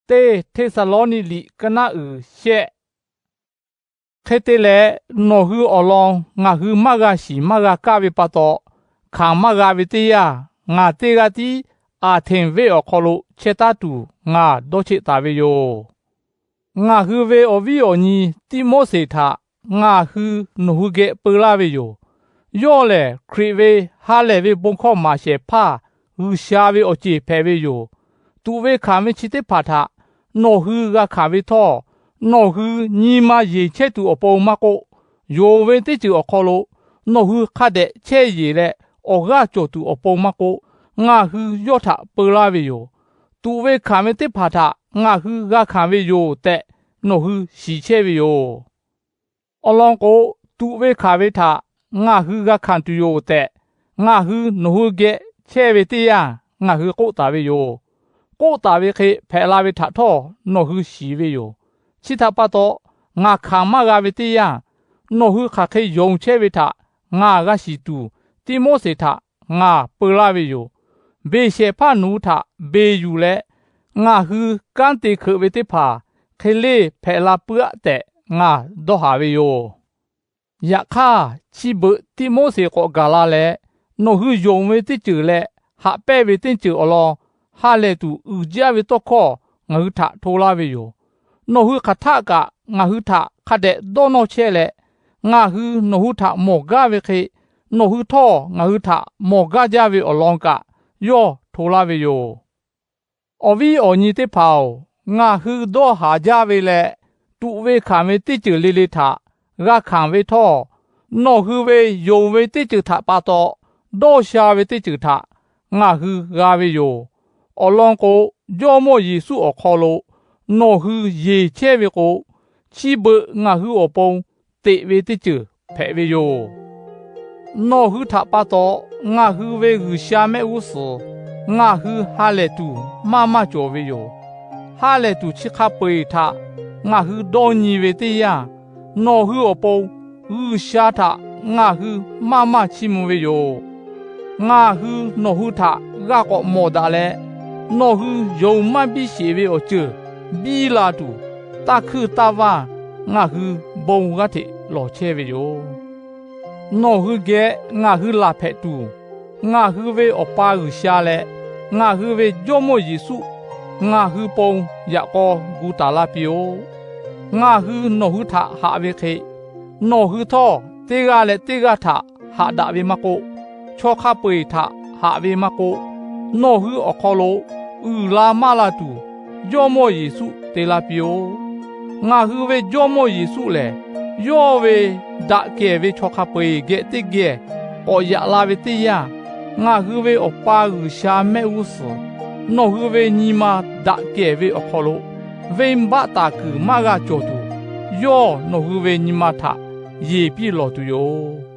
Teˇ Hteˇsaˍlawˇniˆ liꞈ ka naˆ uiˍ shehˆ. Hk'e te leh, nawˬ hui awˬ lawn ngaˬ hui maˇ g'a shiˍ maˇ g'a kaˇ ve pa taw, hkanˍ maˇ g'a ve teˇ yanˇ, ngaˬ teˇ g'aˇ tiˉ Aˍhtenˍ venˇ awˬ hk'aw lo chehˇ taˉ tuˬ ngaˬ dawˇ cheˆ taˍ ve yoˬ. Ngaˬ hui ve awˬ viˉ awˬ nyi Tiˆmoˉseˍ htaꞈ ngaˬ hui nawˬ hui geh peu laˇ ve yoˬ. Yawˇ lehˬ, Hkriꞈ ve ha lehˬ ve bon hkawˇ maˍ shehˍ hpaˇ G'uiˬsha ve awˬ ceˬ hpehꞈ ve yoˬ. Tuꞈ ve hkanˍ ve chi teˇ hpaˍ htaꞈ nawˬ hui g'a hkanˍ ve htawˇ, nawˬ hui nyi ma yeˬ chehˇ tuˬ awˬ pon maˇ k'oˆ, yonˍ ve teˇ ceuˬ awˬ hk'aw lo nawˬ hui hk'a dehꞈ chehˇ yeˬ leh awˬ g'aˇ cawˬ tuˬ awˬ pon maˇ k'oˆ, ngaˬ hui yawˇ htaꞈ peu laˇ ve yoˬ. Tuꞈ ve hkanˍ ve teˇ hpaˍ htaꞈ ngaˬ hui g'a hkanˍ ve yoˬ tehꞈ nawˬ hui shiˍ chehˇ ve yoˬ. Awˬ lawn k'o, tuꞈ ve hkanˍ ve htaꞈ ngaˬ hui g'a hkanˍ tuˬ yoˬ tehꞈ, ngaˬ hui nawˬ hui geh chehˇ ve teˇ yanˇ ngaˬ hui k'oˆ taˍ ve yoˬ. K'oˆ taˍ ve hk'e hpehꞈ la ve htaꞈ htawˇ nawˬ hui shiˍ ve yoˬ. Chi htaꞈ pa taw, ngaˬ hkanˍ maˇ g'a ve teˇ yanˇ, nawˬ hui hk'aˬ hk'e yonˍ chehˇ ve htaꞈ ngaˬ g'a shiˍ tuˬ, Tiˆmoˉseˍ htaꞈ ngaˬ peu laˇ ve yoˬ. Beˬ shehˍ hpaˇ nawˬ hui htaꞈ beˬ yuˬ leh, ngaˬ hui kanˉ te hkeuꞈ ve teˇ hpaˍ hk'e leˇ hpehꞈ la puiˉ aˆ tehꞈ ngaˬ dawˇ haˍ ve yoˬ. Yaꞈ hk'aˇ, chi beuꞈ Tiˆmoˉseˍ k'awꞈ gaˬ la leh, nawˬ hui yonˍ ve teˇ ceuˬ leh haꞈ pehnˇ ve teˇ ceuˬ awˬ lawn ha lehˬ tuˬ uiˍ jaˇ ve tawˇ hkawˇ ngaˬ hui htaꞈ hto laˇ ve yoˬ. Nawˬ hui hk'aˬ htaˆ kaꞈ ngaˬ hui htaꞈ hk'a dehꞈ dawˇ nawˇ chehˇ leh, ngaˬ hui nawˬ hui htaꞈ mawˬ gaˇ ve hk'e, nawˬ hui htawˇ ngaˬ hui htaꞈ mawˬ gaˇ jaˇ ve awˬ lawn kaꞈ yawˇ hto laˇ ve yoˬ. Awˬ viˉ awˬ nyi teˇ hpaˍ-oˬ, ngaˬ hui dawˇ haˍ jaˇ ve leh tuꞈ ve hkanˍ ve teˇ ceuˬ le le htaꞈ g'a hkanˍ ve htawˇ, nawˬ hui ve yonˍ ve teˇ ceuˬ htaꞈ pa taw dawˇ sha ve teˇ ceuˬ htaꞈ ngaˬ hui g'a ve yoˬ. Awˬ lawn k'o, Jawˇmawˇ Yeˍsuˆ awˬ hk'aw lo nawˬ hui yeˬ chehˇ ve k'o, chi beuꞈ ngaˬ hui awˬ pon teꞈ ve teˇ ceuˬ hpehꞈ ve yoˬ. Nawˬ hui htaꞈ pa taw ngaˬ hui ve G'uiˬsha mehˆ g'uˇ suhˍ ngaˬ hui ha lehˬ tuˬ maˇ maˇ cawˬ ve yoˬ. Ha lehˬ tuˬ chi hk'a peu-eˬ htaꞈ ngaˬ hui dawˇ nyi ve teˇ yanˇ, nawˬ hui awˬ pon G'uiˬsha htaꞈ ngaˬ hui maˇ maˇ chiˇ mvuh ve yoˬ. Ngaˬ hui nawˬ hui htaꞈ g'a k'awꞈ mawˬ daꞈ leh, nawˬ hui yonˍ maˇ biˇ sheˍ ve awˬ ceuˬ biˇ la tuˬ, taˇ hkuiˇ taˇ vaˇ ngaˬ hui bon g'aˇ hteꞈ lawˬ chehˇ ve yoˬ. Nawˬ hui geh ngaˬ hui laˬ hpehꞈ tuˬ, ngaˬ hui ve Awˬ pa G'uiˬsha leh ngaˬ hui ve Jawˇmawˇ Yeˍsuˆ ngaˬ hui pon yaꞈ k'aw gu taˍ laˇ piˇ-oˆ. Ngaˬ hui nawˬ hui htaꞈ haꞈ ve hk'e, nawˬ hui htawˇ teˇ g'aˇ leh teˇ g'aˇ htaꞈ haꞈ daꞈ ve maˇ k'oˆ, chaw hk'a peu-eˬ htaꞈ haꞈ ve maˇ k'oˆ, nawˬ hui awˬ hk'aw lo uiˍ la maˇ la tuˬ, Jawˇmawˇ Yeˍsuˆ te laˇ piˇ-oˆ. Ngaˬ hui ve Jawˇmawˇ Yeˍsuˆ lehˬ, yawˇ ve daꞈ kehˬ ve chaw hk'a peu-eˬ geh teˇ geh k'awꞈ yaꞈ la ve teˇ yanˇ, ngaˬ hui ve Awˬ pa G'uiˬsha mehˆ g'uˇ suhˍ nawˬ hui ve nyi ma daꞈ kehˬ ve awˬ hk'aw lo venˇbaˆ taˍ kuiˬ maˇ g'a cawˬ tuˬ, yawˇ nawˬ hui ve nyi ma htaꞈ yeˬ piˇ lawˬ tuˬ yoˬ.